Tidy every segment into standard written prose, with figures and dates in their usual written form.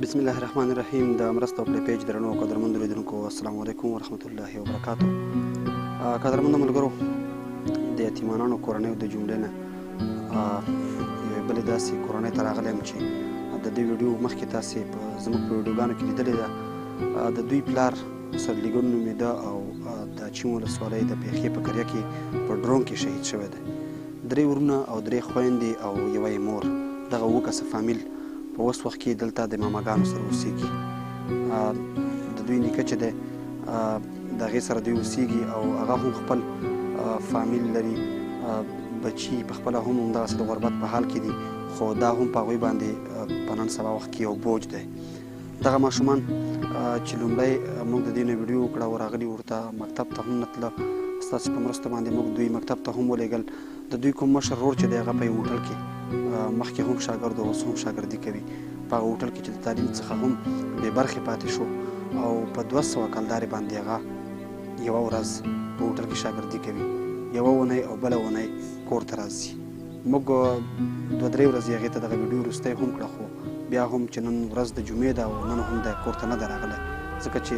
بسم الله الرحمن الرحیم. د مرسته او پیج درنو قدرمندو لیدونکو، السلام علیکم ورحمت الله وبرکاتو. قدرمندو ملګرو، د یتیمانانو کورنیو د جملې نه یوې بلې داسې کورنۍ ته راغلی یم چې د دې ویډیو مخکې تاسې په زموږ په ویډیوګانو کې لیدلې ده. د دوی پلار سرلیګون نومېده او د اچین ولسوالۍ د پېښې په کریه کې په ډرون کې شهید شوی دی. درې ورونه او درې خویندې او یوه یې مور، دغه اووه کسه فامیل په اوس وخت کې دلته د ماماګانو سره اوسیږي. د دوی نیکه چې دی د هغې سره دوی اوسیږي او هغه هم خپل فامیل لري، بچي په خپله هم همدغسې د غربت په حال کې دي، خو دا هم په هغوی باندې په نن سبا وخت کې یو بوج دی. دغه ماشومان چې لومړی موږ د دې نه ویډیو وکړه او راغلي ورته مکتب ته هم نه تله، ستاسې په مرسته باندې موږ دوی مکتب ته هم ولېږل. د دوی کوم مشر ورور چې دی هغه په یو هوټل کې مخکې هم شاګرد و، اوس هم شاګردي کوي. په هغه هوټل کې چې د تعلیم څخه هم بې برخې پاتې شو او په 200 کلدارې باندې هغه یوه ورځ په هوټل کې شاګردي کوي، یوه اونۍ او بله اونۍ کور ته راځي. موږ دوه درې ورځې هغې ته دغه ویډیو وروستی هم کړه، خو بیا هم چې نن ورځ د جمعې ده او نن هم د کور ته نه ده راغلی، ځکه چې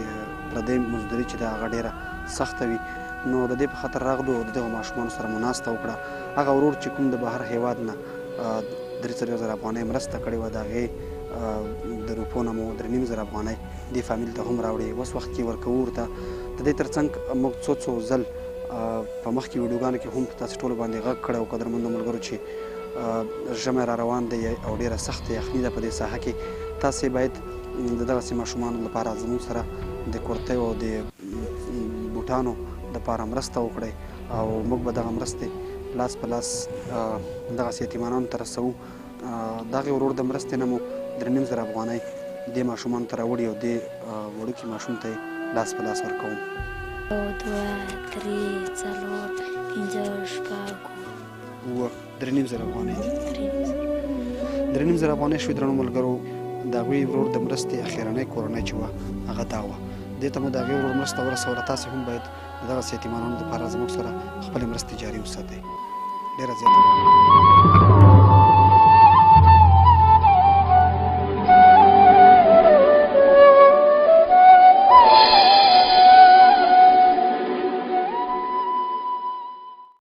پردۍ مزدوري چې ده هغه ډېره سخته وي. نو د دې په خاطر راغلو او د دغو ماشومانو سره مو ناسته وکړه. هغه ورور چې کوم د بهر هېواد نه 43 زره افغانۍ مرسته کړې وه، د هغې د روپو نه مو 3,500 افغانۍ دې فامیل ته هم راوړې، اوس وخت کې ورکوو ورته. د دې ترڅنګ موږ څو څو ځل په مخکې ویډیوګانو کې هم تاسې ټولو باندې غږ کړی او قدرمندو ملګرو چې ژمی را روان دی او ډېره سخته یخني ده په دې ساحه کې، تاسې باید د دغسې ماشومانو لپاره زموږ سره د کورتیو او د بوټانو دپاره مرسته وکړئ او موږ به دغه مرستې لاس په لاس دغسې یتیمانانو ته رسوو. دغې ورور د مرستې نه مو 3,500 افغانۍ دې ماشومانو ته راوړي او دې وړوکي ماشوم ته یې لاس په لاس ورکوم. 1 2 3 4 5 6 7 3,500 افغانۍ دي. 3,500 افغانۍ شوې. درنو ملګرو، د هغوی ورور د مرستې اخرنۍ کورنۍ چې وه هغه دا وه، دې ته مو د هغې ورور مرسته ورسوله. تاسې هم باید د دغسې یتیمانانو دپاره زموږ سره خپلې مرستې جاري وساتئ. ډېره زیاته مننه.